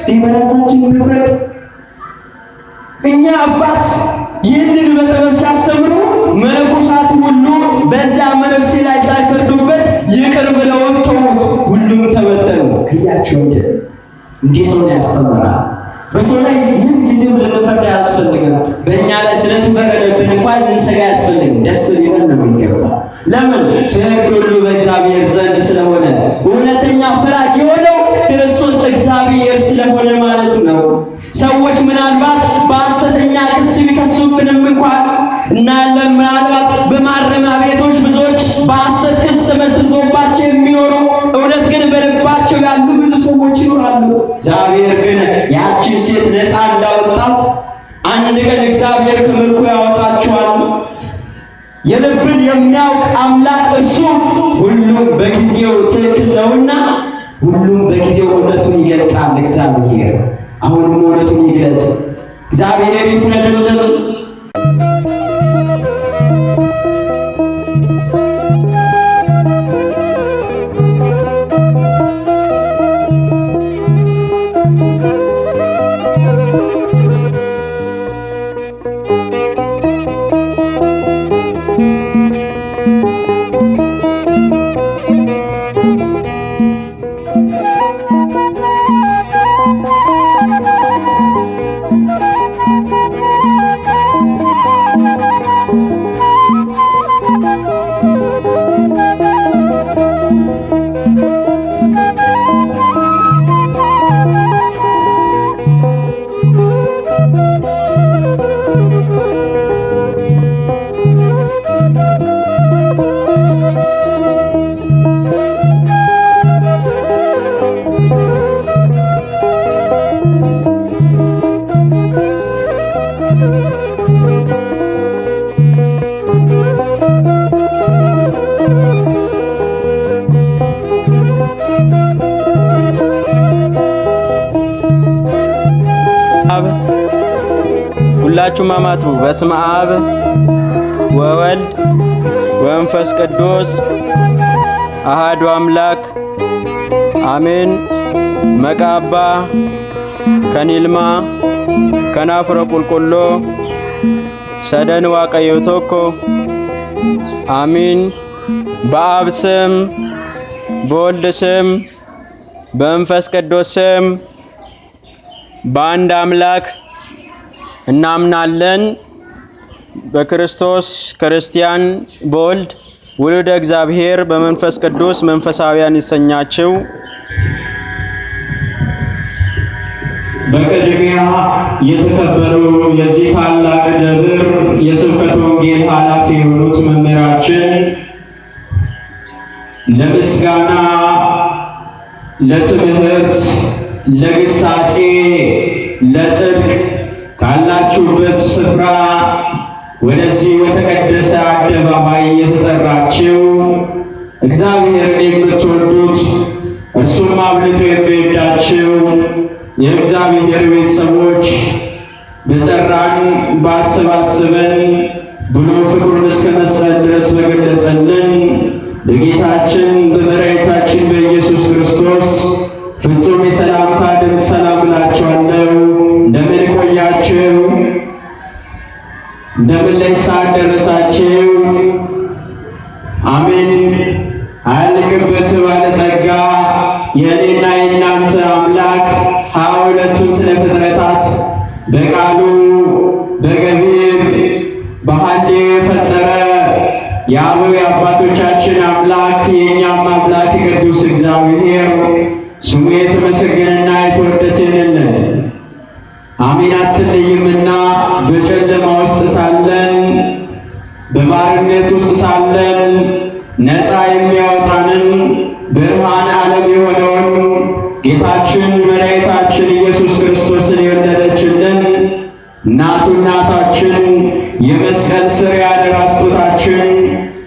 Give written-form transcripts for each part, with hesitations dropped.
እስቲ በራሳችን እንፍረድ። እኛ አባት ይህንን በጥበብ ሲያስተምሩ መነኮሳት ሁሉ በዛ መነኩሴ ላይ ሳይፈርዱበት ይቅር ብለው ተዉት። ሁሉም ተበተኑ። አያችሁ እንዴ እንዲህ ሰውን ያስተምራል። በሰው ላይ ምን ጊዜም ልንፈርድ አያስፈልግም። በእኛ ላይ ስለተፈረደብን እንኳን ልንሰጋ አያስፈልግም። ደስ ሊለን ነው የሚገባ። ለምን? ፍርድ ሁሉ በእግዚአብሔር ዘንድ ስለሆነ እውነተኛ ፈራጅ የሆነው ክርስቶስ እግዚአብሔር ስለሆነ ማለት ነው። ሰዎች ምናልባት በሐሰተኛ ክስ ቢከሱብንም እንኳን እናያለን። ምናልባት በማረሚያ ቤቶች ብዙዎች በሐሰት ክስ ተመስርቶባቸው የሚኖሩ እውነት ግን በልባቸው ያሉ ብዙ ሰዎች ይኖራሉ። እግዚአብሔር ግን ያችን ሴት ነፃ እንዳወጣት አንድ ቀን እግዚአብሔር ከምርኮ ያወጣቸዋል። የልብን የሚያውቅ አምላክ እሱ ሁሉም በጊዜው ትክክል ነውና ሁሉም በጊዜው እውነቱን ይገልጣል። እግዚአብሔር አሁንም እውነቱን ይግለጥ። እግዚአብሔር ይፍረድልን። አብ ሁላችሁም አማቱ። በስመ አብ ወወልድ ወመንፈስ ቅዱስ አሃዱ አምላክ አሜን። መቃባ ከኒልማ ከናፍረ ቁልቁሎ ሰደን ዋቀዮ ቶኮ አሚን። በአብ ስም በወልድ ስም በመንፈስ ቅዱስ ስም በአንድ አምላክ እናምናለን። በክርስቶስ ክርስቲያን፣ በወልድ ውሉደ እግዚአብሔር፣ በመንፈስ ቅዱስ መንፈሳውያን ይሰኛችው። በቅድሚያ የተከበሩ የዚህ ታላቅ ደብር የስብከተ ወንጌል ኃላፊ የሆኑት መምህራችን ለምስጋና፣ ለትምህርት፣ ለግሳጼ፣ ለጽድቅ ካላችሁበት ስፍራ ወደዚህ ወተቀደሰ አደባባይ የተጠራችው እግዚአብሔርን የምትወዱት እርሱም አብልቶ የሚወዳችው የእግዚአብሔር ቤተሰቦች በጠራን ባሰባሰበን ብሎ ፍቅሩን እስከ መስጠት ድረስ በገለጸልን በጌታችን በመድኃኒታችን በኢየሱስ ክርስቶስ ፍጹም የሰላምታ ድምፅ ሰላም እላችኋለሁ። እንደምን ቆያችሁ? እንደምን ላይ ሰዓት ደረሳችሁ? አሜን። አያልቅበት ባለጸጋ የእኔና የእናንተ አምላክ 22ቱን ስነ ፍጥረታት በቃሉ በገቢር በሐልዮ የፈጠረ የአበው የአባቶቻችን አምላክ የእኛም አምላክ ቅዱስ እግዚአብሔር ስሙ የተመሰገነና የተወደሰ ይሁንልን። አሜን። አትለይምና በጨለማ ውስጥ ሳለን በባርነት ውስጥ ሳለን ነፃ የሚያወጣንን ብርሃን ዓለም የሆነውን ጌታችን መድኃኒታችን ኢየሱስ ክርስቶስን የወለደችልን እናቱ እናታችን የመስቀል ስር ያደራ ስጦታችን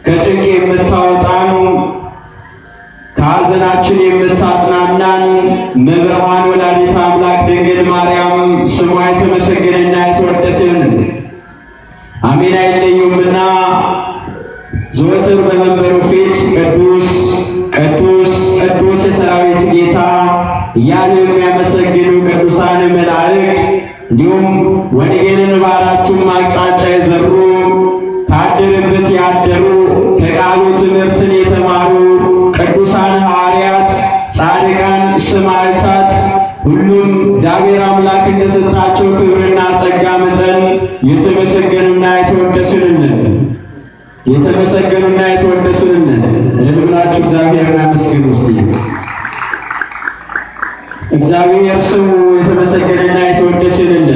ከጭንቅ የምታወጣን ከሐዘናችን የምታጽናናን መብርሃን ወላዲተ አምላክ ድንግል ማርያም ስሟ የተመሰገነና የተወደሰ ይሁን። አሜን። አይለዩምና ዘወትር በመንበሩ ፊት ቅዱስ ቅዱስ ቅዱስ የሰራዊት ጌታ እያሉ የሚያመሰግኑ ቅዱሳን መላእክት እንዲሁም ወንጌልን በአራቱም አቅጣጫ የዘሩ ካደረበት ያደሩ ከቃሉ ትምህርትን የተማሩ ቅዱሳን ሐዋርያት፣ ጻድቃን፣ ሰማዕታት ሁሉም እግዚአብሔር አምላክ እንደሰጣቸው ክብርና ጸጋ መጠን የተመሰገኑና የተወደሱልን የተመሰገኑና የተወደሱልን። እልል ብላችሁ እግዚአብሔርን አመስግኑ እስቲ። እግዚአብሔር ስሙ የተመሰገነና የተወደሰልን።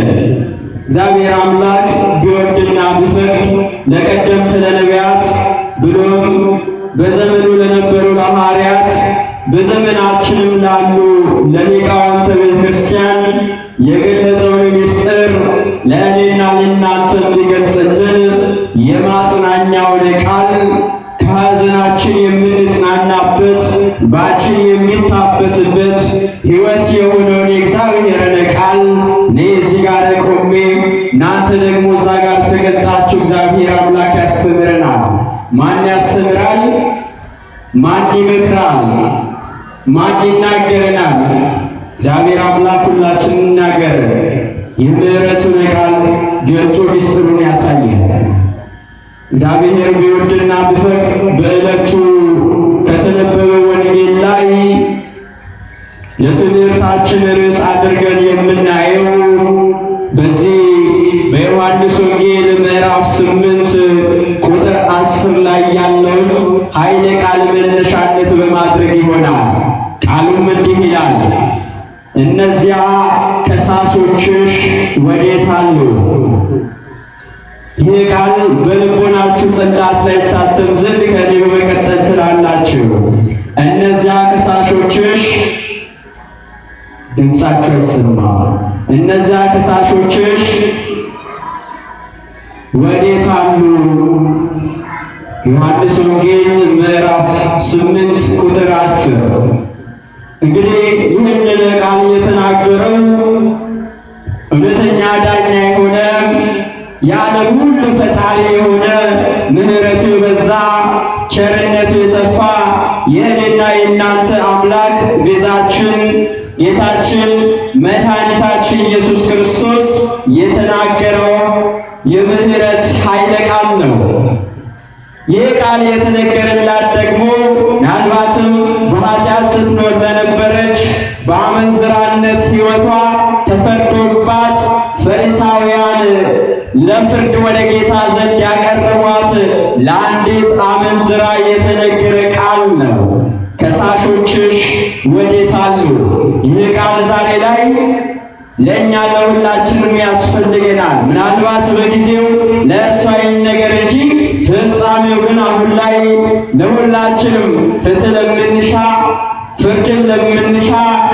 እግዚአብሔር አምላክ ቢወድና ቢፈቅድ ለቀደምት ለነቢያት ብሎም በዘመኑ ለነበሩ ለሐዋርያት በዘመናችንም ላሉ ለሊቃውንተ ቤተ ክርስቲያን የገለጸውን ምስጢር ለእኔና ለእናንተም ሊገልጽልን የማጽናኛውን ቃል ከሐዘናችን የምንጽናናበት ባችን የሚታበስበት ሕይወት የሆነውን የእግዚአብሔርን ቃል እኔ እዚህ ጋር ቆሜ እናንተ ደግሞ እዛ ጋር ተቀምጣችሁ እግዚአብሔር አምላክ ያስተምረናል። ማን ያስተምራል? ማን ይመክራል? ማን ይናገረናል? እግዚአብሔር አምላክ ሁላችን ይናገር። የምሕረቱን ቃል ገልጦ ምስጢሩን ያሳየን። እግዚአብሔር ቢወድና ቢፈቅድ በዕለቱ ከተነበበ ወንጌል ላይ ለትምህርታችን ርዕስ አድርገን የምናየው በዚህ በዮሐንስ ወንጌል ምዕራፍ 8 ቁጥር 10 ላይ ያለውን ኃይለ ቃል መነሻነት በማድረግ ይሆናል። ቃሉም እንዲህ ይላል፣ እነዚያ ከሳሾችሽ ወዴት አሉ? ይህ ቃል በልቦናችሁ ጽላት ላይ ይታተም ዘንድ ከእኔ በመቀጠል ትላላችሁ። እነዚያ ከሳሾችሽ ድምፃቸው ይሰማ። እነዚያ ከሳሾችሽ ወዴት አሉ? ዮሐንስ ወንጌል ምዕራፍ 8 ቁጥር 10። እንግዲህ ይህንን ቃል የተናገረው እውነተኛ ዳኛ የሆነ የዓለም ሁሉ ፈጣሪ የሆነ ምሕረቱ የበዛ ቸርነቱ የሰፋ የእኔና የእናንተ አምላክ ቤዛችን ጌታችን መድኃኒታችን ኢየሱስ ክርስቶስ የተናገረው የምሕረት ኃይለ ቃል ነው። ይህ ቃል የተነገረላት ደግሞ ምናልባትም በኃጢአት ስትኖር ለነበረች በአመንዝራነት ሕይወቷ ተፈርዶባት ፈሪሳውያን ለፍርድ ወደ ጌታ ዘንድ ያቀረቧት ለአንዲት አመንዝራ የተነገረ ቃል ነው። ከሳሾችሽ ወዴት አሉ? ይህ ቃል ዛሬ ላይ ለእኛ ለሁላችንም ያስፈልገናል። ምናልባት በጊዜው ለእርሷ ይነገር እንጂ ፍጻሜው ግን አሁን ላይ ለሁላችንም ፍትሕ ለምንሻ ፍርድን ለምንሻ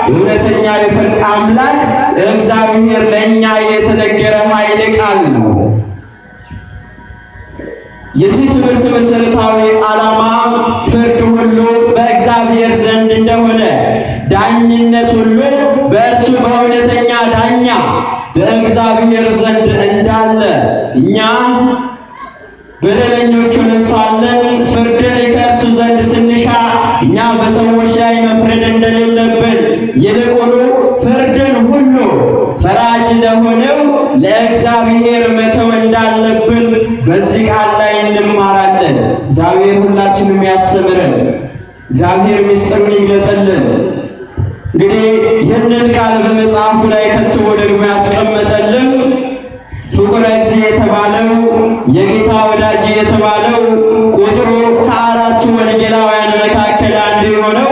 እውነተኛ የፍርድ አምላክ እግዚአብሔር ለእኛ የተነገረ ኃይለ ቃል ነው። የዚህ ትምህርት መሰረታዊ ዓላማ ፍርድ ሁሉ በእግዚአብሔር ዘንድ እንደሆነ፣ ዳኝነት ሁሉ በእርሱ በእውነተኛ ዳኛ በእግዚአብሔር ዘንድ እንዳለ፣ እኛ በደለኞች ሆነን ሳለን ፍርድን ከእርሱ ዘንድ ስንሻ እኛ በሰዎች ላይ መፍረድ እንደሌለብን፣ ይልቁኑ ፍርድን ሁሉ ፈራጅ ለሆነው ለእግዚአብሔር መተው እንዳለብን በዚህ ቃል ላይ እንማራለን። እግዚአብሔር ሁላችንም ያስተምረን። እግዚአብሔር ምስጢሩን ይግለጥልን። እንግዲህ ይህንን ቃል በመጽሐፉ ላይ ከትቦ ደግሞ ያስቀመጠልን ፍቁረ እግዚእ የተባለው የጌታ ወዳጅ የተባለው ቁጥሩ ከአራቱ ወንጌላውያን መካከል አንዱ የሆነው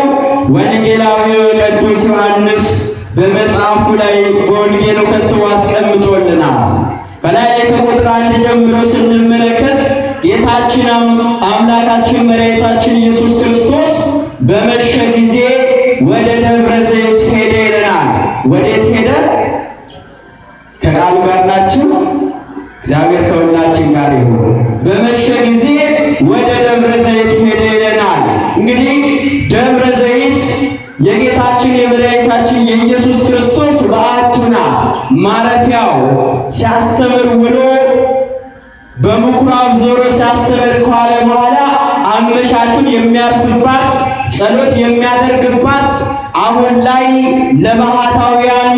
ወንጌላዊው ቅዱስ ዮሐንስ በመጽሐፉ ላይ በወንጌሉ ከትቦ አስቀምጦልናል። ከላይ ከቁጥር 1 ጀምሮ ስንመለከት ጌታችን አምላካችን መድኃኒታችን ኢየሱስ ክርስቶስ በመሸ ጊዜ ወደ ደብረ ዘይት ሄደ ይለናል። ወዴት ሄደ? ከቃሉ ጋር ናችሁ? እግዚአብሔር ከሁላችን ጋር ይሁን። በመሸ ጊዜ ወደ ደብረ ዘይት ሄደ ይለናል። እንግዲህ ደብረ ዘይት የጌታችን የመድኃኒታችን የኢየሱስ ክርስቶስ በዓቱ ናት፣ ማረፊያው። ሲያስተምር ውሎ በምኩራብ ዞሮ ሲያስተምር ከዋለ በኋላ አመሻሹን የሚያርፍባት፣ ጸሎት የሚያደርግባት፣ አሁን ላይ ለባህታውያን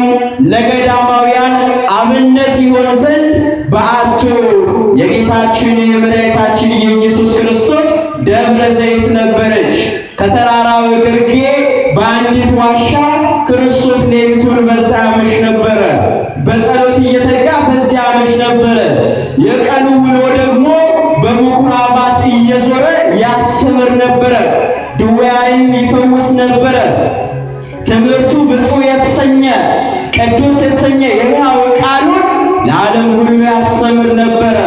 ለገዳማውያን አብነት ይሆን ዘንድ በዓቱ የጌታችን የመድኃኒታችን የኢየሱስ ክርስቶስ ደብረ ዘይት ነበረች። ከተራራው ግርጌ በአንዲት ዋሻ ክርስቶስ ሌሊቱን በዚያ ያመሽ ነበረ። በጸሎት እየተጋ በዚያ ያመሽ ነበረ። የቀኑ ውሎ ደግሞ በምኩራባት እየዞረ ያስተምር ነበረ። ድውያንን ይፈውስ ነበረ። ትምህርቱ ብፁዕ የተሰኘ ቅዱስ የተሰኘ የሕያው ቃሉን ለዓለም ሁሉ ያስተምር ነበረ።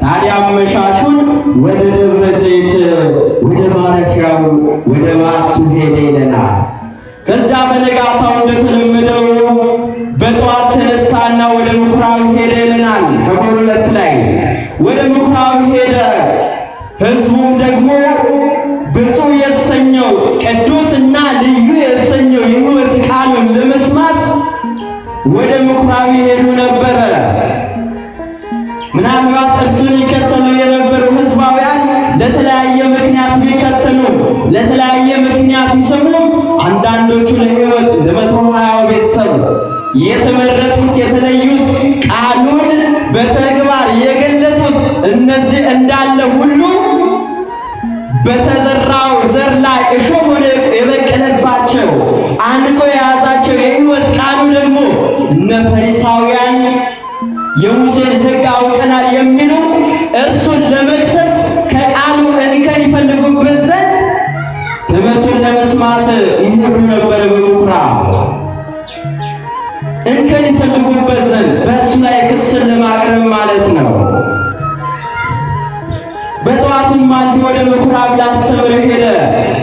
ታዲያ አመሻሹን ወደ ደብረ ዘይት ወደ ማረፊያው ወደ በዓቱ ሄደ ይለናል። ከዛ በነጋታው እንደተለመደው በጠዋት ተነሳና ወደ ምኩራብ ሄደ ይለናል። ከቁጥር 2 ላይ ወደ ምኩራብ ሄደ። ሕዝቡም ደግሞ ብፁዕ የተሰኘው ቅዱስና ልዩ የተሰኘው የሕይወት ቃሉን ለመስማት ወደ ምኩራብ ይሄዱ ነበረ። ምናልባት እርሱን ይከተሉ የነበሩ ሕዝባውያን ለተለያየ ምክንያት ቢከተሉ ለተለያየ ምክንያት ቢሰሙም፣ አንዳንዶቹ ለሕይወት ለ120 ቤተሰብ የተመረጡት የተለዩት ቃሉን በተግባር የገለጹት እነዚህ እንዳለ ሁሉ በተዘራው ዘር ላይ እሾህ ሆኖ የበቀለባቸው አንቆ የያዛቸው የሕይወት ቃሉ ደግሞ እነ ፈሪሳውያን የሙሴን ሕግ አውቀናል የሚሉ እርሱን ለመክሰስ ከቃሉ እንከን ይፈልጉበት ዘንድ ትምህርቱን ለመስማት ይሄዱ ነበር። በምኩራብ እንከን ይፈልጉበት ዘንድ በእርሱ ላይ ክስን ለማቅረብ ማለት ነው። በጠዋትም አንዱ ወደ ምኩራብ ሊያስተምር ሄደ።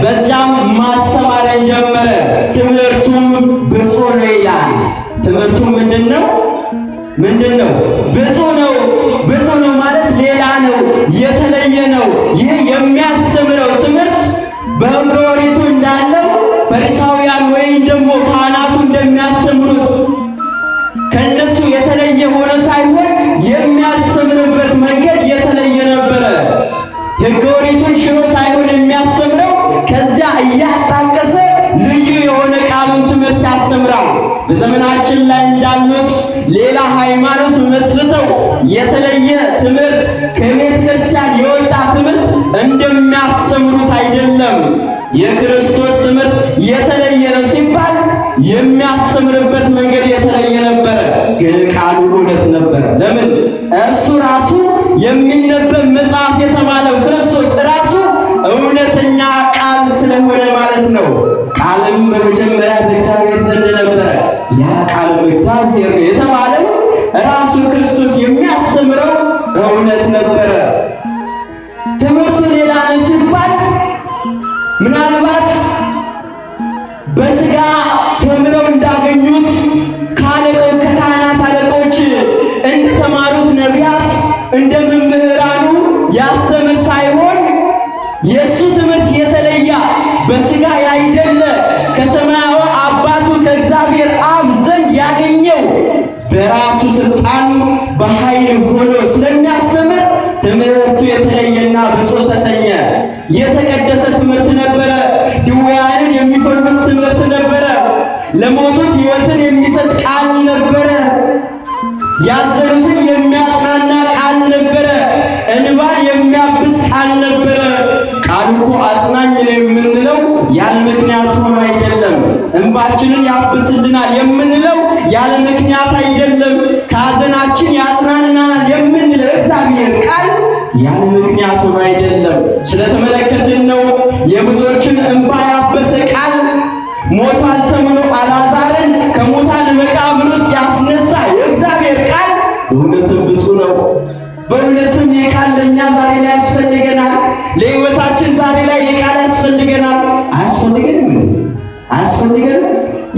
በዚያም ማስተማርን ጀመረ። ትምህርቱም ብፁዕ ነው ይላል። ትምህርቱ ምንድነው? ምንድነው? ብፁዕ ነው። ብፁዕ ነው ማለት ሌላ ነው፣ የተለየ ነው። ይህ የሚያስተምረው ትምህርት በሕገ ኦሪቱ እንዳለው ፈሪሳውያን ወይም ደግሞ ካህናቱ እንደሚያስተምሩት ከነሱ የተለየ ሆኖ ሳይሆን የሚያስተምርበት መንገድ የተለየ ነበረ። ሕገ ኦሪቱን ሽሮ ሳይሆን የሚያስተምረው ከዚያ እያጣቀሰ ልዩ የሆነ ቃሉን ትምህርት ያስተምራል። በዘመናችን ላይ እንዳሉት ሌላ ሃይማኖት መስርተው የተለየ ትምህርት ከቤተ ክርስቲያን የወጣ ትምህርት እንደሚያስተምሩት አይደለም። የክርስቶስ ትምህርት የተለየ ነው ሲባል የሚያስተምርበት መንገድ የተለየ ነበረ፣ ግን ቃሉ እውነት ነበረ። ለምን? እርሱ ራሱ የሚነበብ መጽሐፍ የተባለው ክርስቶስ ራሱ እውነተኛ ቃል ስለሆነ ማለት ነው። ቃልም በመጀመሪያ በእግዚአብሔር ዘንድ ነበረ፣ ያ ቃልም እግዚአብሔር ነው የተባለው ራሱ ክርስቶስ የሚያስተምረው እውነት ነበረ። ትምህርቱ ሌላ ነው ሲባል ምናልባት በስጋ ተምረው እንዳገኙት ካለቆች ከካህናት አለቆች እንደተማሩት ነቢያት እንደ መምህራኑ ያስተምር ሳይሆን የእሱ ትምህርት የተለየ በስጋ ያይደለ ከሰማያዊ አባቱ ከእግዚአብሔር አብ ዘንድ ያገኘው በራሱ ስልጣን በኃይል ሆኖ ስለሚያስተምር ትምህርቱ የተለየና ብፁዕ ተሰኘ። የተቀደሰ ትምህርት ነበረ። ድውያንን የሚፈውስ ትምህርት ነበረ። ለሞቱት ሕይወትን የሚሰጥ ቃል ነበረ። ያዘኑትን የሚያጽናና ቃል ነበረ። እንባን የሚያብስ ቃል ነበረ። ቃሉ እኮ አጽናኝ ነው የምንለው ያለ ምክንያት ሆኖ አይደለም። እንባችንን ያብስልናል የምንለው ያለ ምክንያት አይደለም። ከሐዘናችን ያጽናናናል የምንለው እግዚአብሔር ቃል ያለ ምክንያት ሆኖ አይደለም። ስለተመለከትን ነው። የብዙዎችን እንባ ያበሰ ቃል ሞቷል ተብሎ አልዓዛርን ከሙታን መቃብር ውስጥ ያስነሳ የእግዚአብሔር ቃል በእውነትም ብፁዕ ነው። በእውነትም ይህ ቃል ለእኛ ዛሬ ላይ ያስፈልገናል። ለሕይወታችን ዛሬ ላይ ይህ ቃል ያስፈልገናል። አያስፈልገንም? አያስፈልገንም?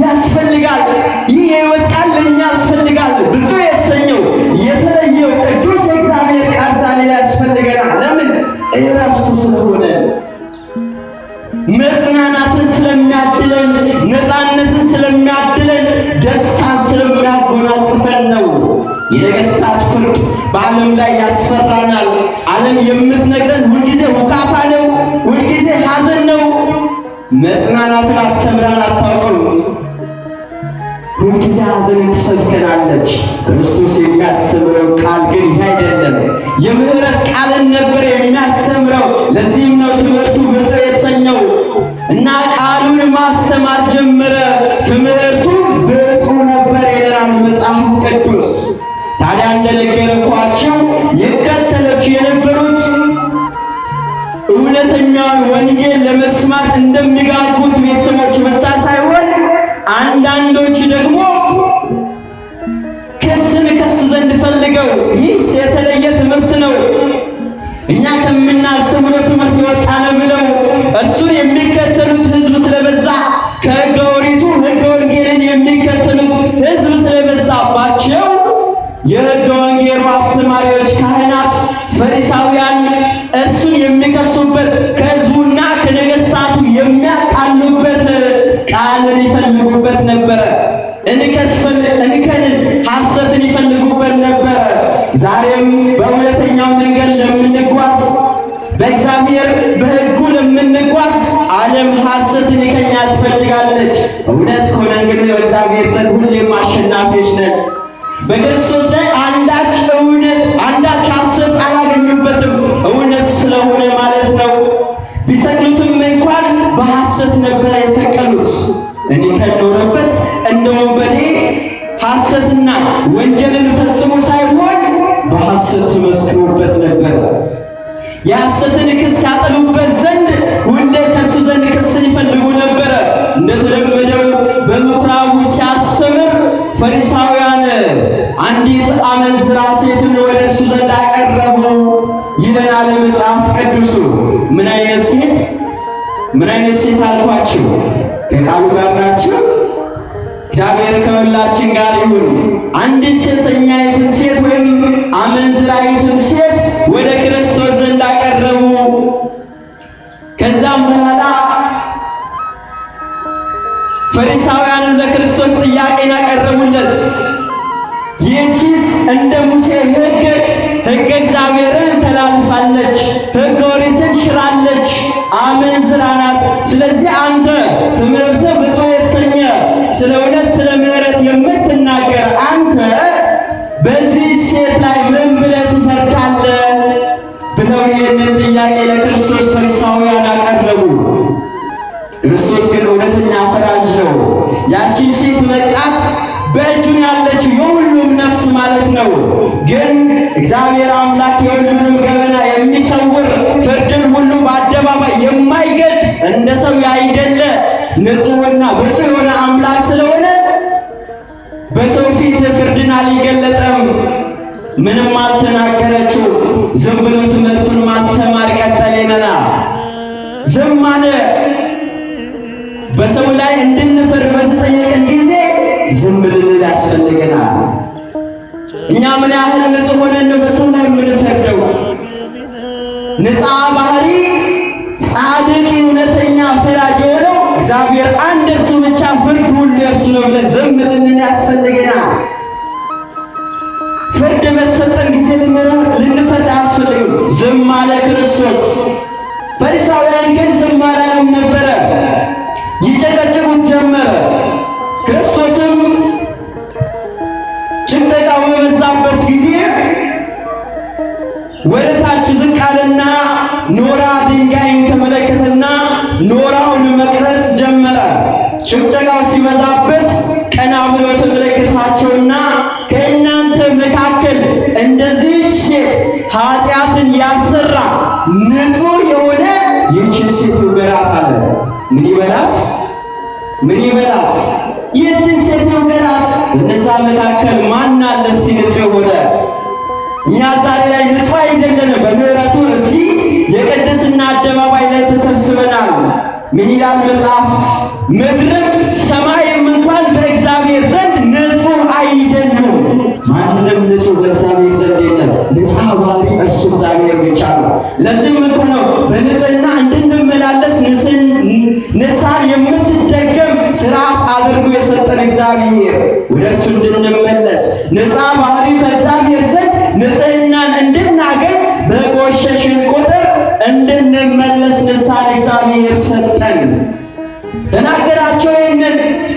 ያስፈልጋል። ይህ የሕይወት ቃል ለእኛ ያስፈልጋል። ብፁዕ የተሰኘው የተለየው ቅዱስ የእግዚአብሔር ቃል ዛሬ ላይ ያስፈልገናል። ለምን? እረፍት ስለሆነ፣ መጽናናትን ስለሚያድለን፣ ነፃነትን ስለሚያድለን፣ ደስታን ስለሚያጎናጽፈን ነው። የነገስታት ፍርድ በዓለም ላይ ያስፈራናል። ዓለም የምትነግረን ሁልጊዜ ውካታ ነው፣ ሁልጊዜ ሐዘን ነው። መጽናናትን አስተምራን አታውቅም። ሁልጊዜ ሐዘንን ትሰብከናለች። ክርስቶስ የሚያስተምረው ቃል ግን ይህ አይደለም። የምህረት ቃልን ነበር የሚያስተምረው። ለዚህም ነው ትምህርቱ ብፁዕ የተሰኘው እና ቃሉን ማስተማር ጀመረ። ትምህርቱ ብፁዕ ነበር ይለናል መጽሐፍ ቅዱስ። ታዲያ እንደነገርኳቸው ይከተሉት የነበሩት እውነተኛውን ወንጌል ለመስማት እንደሚጋጉት ቤተሰቦች ብቻ ሳይሆን አንዳንዶች ደግሞ ክስን ከስ ዘንድ ፈልገው ይህ የተለየ ትምህርት ነው፣ እኛ ከምናስተምረው ትምህርት የወጣ ነው ብለው እሱን የሚከተሉት ሕዝብ ስለበዛ ከሕገ ኦሪቱ ሕገ ወንጌልን የሚከተሉት ሕዝብ ስለበዛባቸው የሕገ ወንጌሉ አስተማሪዎች፣ ካህናት፣ ፈሪሳውያን እርሱን የሚከሱበት ከሕዝቡና ከነገስታቱ የሚያጣሉበት ቃልን ይፈልጉበት ነበረ። እንከንን፣ ሐሰትን ይፈልጉበት ነበረ። ዛሬም በእውነተኛው መንገድ ለምንጓዝ በእግዚአብሔር በሕጉ ለምንጓዝ ዓለም ሐሰትን ከኛ ትፈልጋለች። እውነት ከሆነን ግን በእግዚአብሔር ዘንድ ሁሌም አሸናፊዎች ነን። በክርስቶስ ላይ አንዳች እውነት አንዳች ሐሰት አላገኙበትም፣ እውነት ስለሆነ ማለት ነው። ቢሰቅሉትም እንኳን በሐሰት ነበረ የሰቀሉት። እኔ ከኖረበት እንደ ወንበዴ ሐሰትና ወንጀልን ፈጽሞ ሳይሆን በሐሰት መስክሮበት ነበረ። የሐሰትን ክስ ያጠሉበት ዘንድ ሁሌ ከእርሱ ዘንድ ክስን ይፈልጉ ነበረ። እንደተለመደው በምኩራቡ ሲያስተምር ፈሪሳውያን አንዲት አመንዝራ ሴትን ወደ እርሱ ዘንድ አቀረቡ ይለናል መጽሐፍ ቅዱሱ። ምን አይነት ሴት? ምን አይነት ሴት አልኳችሁ? ከቃሉ ጋር ናችሁ? እግዚአብሔር ከሁላችን ጋር ይሁን። አንዲት ሴሰኛይትን ሴት ወይም አመንዝራይትን ሴት ወደ ክርስቶስ ዘንድ አቀረቡ። ከዛም በኋላ ፈሪሳውያንም ለክርስቶስ ጥያቄን አቀረቡለት። ይህቺስ እንደ ሙሴ ሕግ ሕገ እግዚአብሔርን ተላልፋለች፣ ሕገ ኦሪትን ሽራለች፣ አመንዝራ ናት። ስለዚህ አንተ ትምህርት ብፁዕ የተሰኘ ስለ እውነት ስለ ምሕረት የምትናገር አንተ በዚህ ሴት ላይ ምን ብለህ ትፈርዳለህ? ብለው ይህንን ጥያቄ ለክርስቶስ ፈሪሳውያን አቀረቡ። ክርስቶስ ግን እውነተኛ ፈራጅ ነው። ያቺን ሴት መቅጣት በእጁ ያለችው የሁሉም ነፍስ ማለት ነው። ግን እግዚአብሔር አምላክ የሁሉንም ገበና የሚሰውር ፍርድን ሁሉ በአደባባይ የማይገድ እንደ ሰው ያይደለ ንጹሕና ብፁዕ የሆነ አምላክ ስለሆነ በሰው ፊት ፍርድን አልገለጠም። ምንም አልተናገረችው። ዝም ብሎ ትምህርቱን ማስተማር ቀጠለ ይለናል። ዝም አለ። በሰው ላይ እንድንፈርድ በተጠየቅን ጊዜ ዝም ልንል ያስፈልገናል። እኛ ምን ያህል ንጹሕ ሆነን ነው በሰው ላይ የምንፈርደው? ንጽሐ ባህሪ ጻድቅ እውነተኛ ፈራጅ የሆነው እግዚአብሔር አንድ እርሱ ብቻ ፍርድ ሁሉ የእርሱ ነው ብለን ዝም ልንል ያስፈልገናል። ፍርድ በተሰጠን ጊዜ ልንፈርድ አያስፈልግም። ዝም አለ ክርስቶስ። ፈሪሳውያን ግን ዝም አላሉም ነበረ፣ ይጨቀጭቁት ጀመረ። ክርስቶስም ጭቅጨቃው በበዛበት ጊዜ ወደ ታች ዝቅ አለና ኖራ ድንጋይን ተመለከተና ኖራውን መቅረጽ ጀመረ። ጭቅጨቃው ሲበዛበት ቀና ብሎ ተመለከታቸውና ከእናንተ መካከል እንደዚህች ሴት ኃጢአትን ያልሰራ ንጹሕ የሆነ ይህችን ሴት ይውገራት አለ። ምን ይበላት? ምን ይበላት? ይህችን ሴት ይውገራት። እነዛ መካከል ማን አለ እስቲ ንጹሕ የሆነ? እኛ ዛሬ ላይ ንጹሕ አይደለንም። በምህረቱ እዚህ የቅድስና አደባባይ ላይ ተሰብስበናል። ምን ይላል መጽሐፍ? ምድርም ሰማይም እንኳን በእግዚአብሔር ዘንድ ንጹሕ አይደሉም። ማንም ንጹሕ በእግዚአብሔር ዘንድ የለም። ንጹሕ ባህሪ እርሱ እግዚአብሔር ብቻ ነው። ለዚህም እኮ ነው በንጽህና እንድንመላለስ ንስሐን የምትደገም ስርዓት አድርጎ የሰጠን እግዚአብሔር ወደ እርሱ እንድንመለስ ንጹሕ ባህሪ ከእግዚአብሔር ዘንድ ንጽህናን እንድናገኝ በቆሸሽን ቁጥር እንድንመለስ ንስሐን እግዚአብሔር ሰጠን። ተናገራቸው ይህንን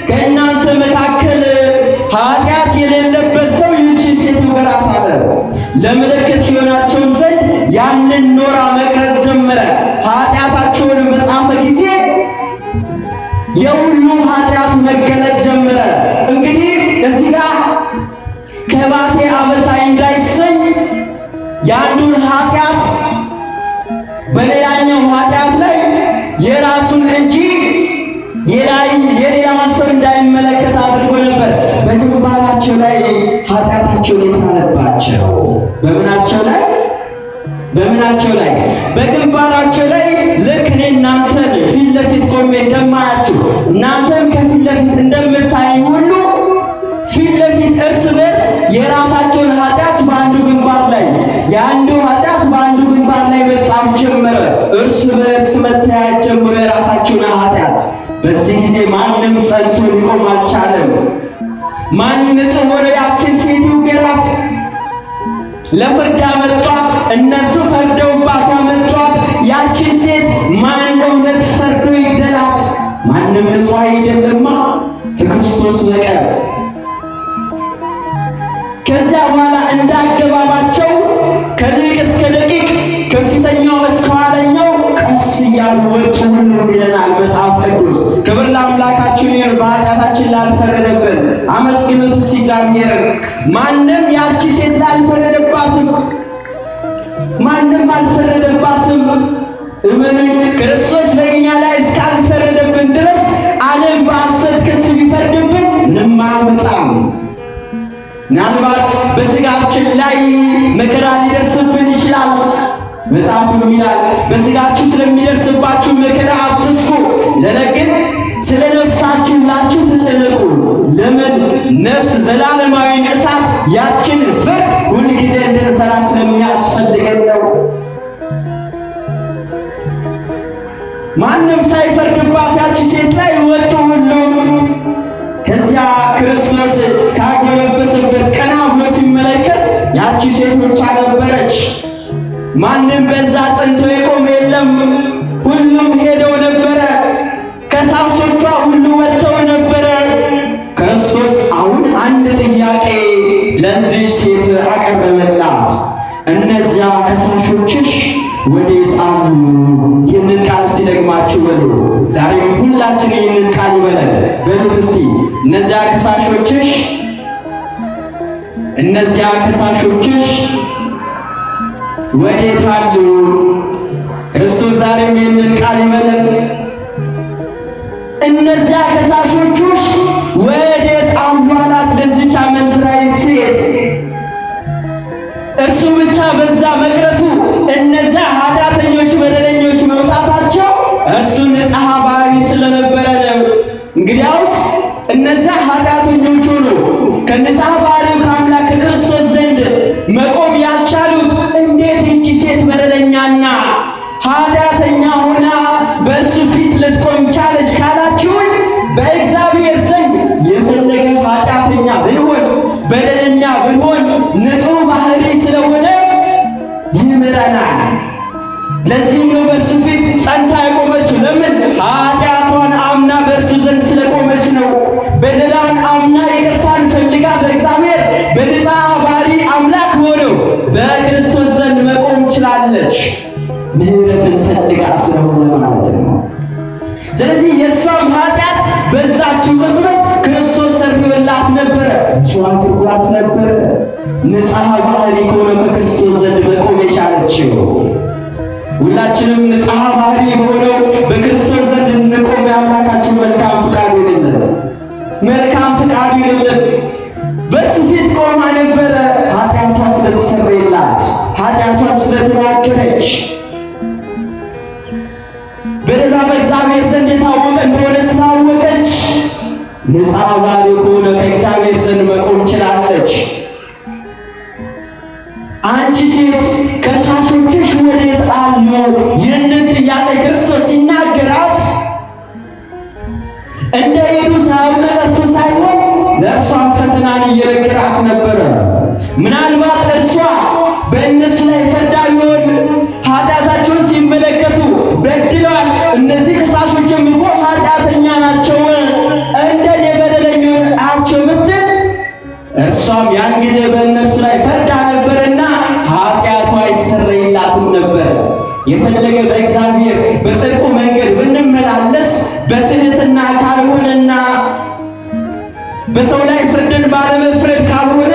ከእናንተ መካከል የአንዱን ኃጢአት በሌላኛው ኃጢአት ላይ የራሱን እንጂ የሌላውን ሰው እንዳይመለከት አድርጎ ነበር። በግንባራቸው ላይ ኃጢአታቸውን የሳለባቸው በምናቸው ላይ በምናቸው ላይ በግንባራቸው ላይ ልክ እኔ እናንተን ፊት ለፊት ቆሜ እንደማያችሁ እናንተም ከፊት ለፊት እንደምታይ ሁሉ ፊት ለፊት እርስ በርስ የራሳቸውን ኃጢአት በአንዱ ግንባር ላይ የአንዱ ኃጢአት በአንዱ ግንባር ላይ መጻፍ ጀመረ። እርስ በርስ መተያየት ጀመሩ የራሳቸውን ኃጢአት። በዚህ ጊዜ ማንም ጸንቶ ሊቆም አልቻለም። ማን ንጹሕ ሆኖ ያችን ሴት ይውገራት? ለፍርድ ያመጧት እነሱ ፈርደውባት ያመጧት ያችን ሴት ማን እውነት ፈርዶ ይግደላት? ማንም ንጹሕ አይደለማ ከክርስቶስ በቀር። ከዚያ በኋላ እንዳገባባቸው ከሊቅ እስከ ደቂቅ ከፊተኛው እስከ ኋለኛው ቀስ እያሉ ወጡ ሁሉም ይለናል መጽሐፍ ቅዱስ። ክብር ለአምላካችን ይሁን፣ በኃጢአታችን ላልፈረደብን አመስግኑት እስቲ እግዚአብሔርን። ማንም ያቺ ሴት ላልፈረደባትም፣ ማንም አልፈረደባትም። እመኑኝ፣ ክርስቶስ በእኛ ላይ እስካልፈረደብን ድረስ ዓለም በሐሰት ክስ ቢፈርድብን ምንም አያመጣም። ምናልባት በስጋችን ላይ መከራ ሊደርስብን ይችላል። መጽሐፉም ይላል በስጋችሁ ስለሚደርስባችሁ መከራ አትስጉ፣ ነገር ግን ስለ ነፍሳችሁ ብላችሁ ተጨነቁ። ለምን? ነፍስ ዘላለማዊን እሳት ያችን ፍርድ ሁልጊዜ እንድንፈራ ስለሚያስፈልገን ነው። ማንም ሳይፈርድባት ያቺ ሴት ላይ ወጡ ሁሉ። ከዚያ ክርስቶስ ካጎነበሰበት ቀና ብሎ ሲመለከት ያቺ ሴት ብቻ ነበረች። ማንም በዛ ጸንቶ የቆመ የለም። ሁሉም ሄደው ነበረ። ከሳሾቿ ሁሉ ወጥተው ነበረ። ክርስቶስ አሁን አንድ ጥያቄ ለዚህ ሴት አቀረበላት። እነዚያ ከሳሾችሽ ወዴት አሉ? ይህንን ቃል እስቲ ደግማችሁ በሉ። ዛሬም ሁላችን ይህንን ቃል ይበለን በሉት እስቲ። እነዚያ ከሳሾችሽ እነዚያ ከሳሾችሽ ወዴት አሉ? ክርስቶስ ዛሬም ይህንን ቃል ይበለን። እነዚያ ከሳሾችሽ ወዴት አሉ አላት ለዚች አመንዝራይት ሴት። እርሱ ብቻ በዛ መቅረቱ እነዚያ ኃጢአተኞች በደለኞች መውጣታቸው እርሱ ንጽሐ ባህሪ ስለነበረ ነው። እንግዲያውስ እነዚያ ኃጢአተኞች ሆኑ ከንጽሐ ባህሪው ከአምላክ ከክርስቶስ ዘንድ መቆም ያልቻሉት እንዴት ይህቺ ሴት በደለኛና ኃጢአተኛ ሆና በእርሱ ፊት ልትቆም ቻለች ካላችሁን፣ በእግዚአብሔር ዘንድ የፈለገ ኃጢአተኛ ብንሆን በደለኛ ብንሆን ንጹሕ ባህሪ ስለሆነ ይምረናል። ለዚህም ነው በእርሱ ፊት ጸንታ የቆመችው። ለምን? ኃጢአቷን አምና በእርሱ ዘንድ ስለቆመች ነው። በደሏን አምና ይቅርታን ፈልጋ በእግዚአብሔር በንጽሐ ባህሪ አምላክ ሆነው በክርስቶስ ዘንድ መቆም ችላለች። ምሕረትን ፈልጋ ስለሆነ ማለት ነው። ስለዚህ የእሷም ኃጢአት በዛችው ቅጽበት ክርስቶስ ሰርቶላት ነበረ፣ ንጹሕ አድርጓት ነበረ። ንጽሐ ባህሪ ከሆነ ከክርስቶስ ዘንድ መቆም የቻለችው ሁላችንም ንጽሐ ባህሪ በሆነው በክርስቶስ ዘንድ እንቆም የአምላካችን መልካም ፍቃዱ ይሁንልን። መልካም ፍቃዱ ይሁንልን። በእሱ ፊት ቆማ ነበረ። ኃጢአቷ ስለተሰረየላት፣ ኃጢአቷ ስለተናገረች፣ በደሏ በእግዚአብሔር ዘንድ የታወቀ እንደሆነ ስላወቀች ንጽሐ ባህሪ ከሆነ ከእግዚአብሔር ዘንድ መቆም ችላለች። አንቺ ሴት ከሳሾችሽ ወዴት አሉ? ይህንን ጥያቄ ክርስቶስ ሲናገራት እንደ ሄዱ ሳያውቅ ቀርቶ ሳይሆን ለእርሷም ፈተናን እየነገራት ነበረ። ምናልባት እርሷ በእነሱ ላይ ፈርዳ ቢሆን ኃጢአታቸውን ሲመለከቱ በድለዋል፣ እነዚህ ከሳሾችም እኮ ኃጢአተኛ ናቸው፣ እንደኔ በደለኞች ናቸው ብትል እርሷም ያን ጊዜ በእነርሱ ላይ ፈርዳ ነበርና ኃጢአቷ አይሰረይላትም ነበር። የፈለገ በእግዚአብሔር በጽድቁ መንገድ ብንመላለስ በትህትና ካልሆነና በሰው ላይ ፍርድን ባለመፍረድ ካልሆነ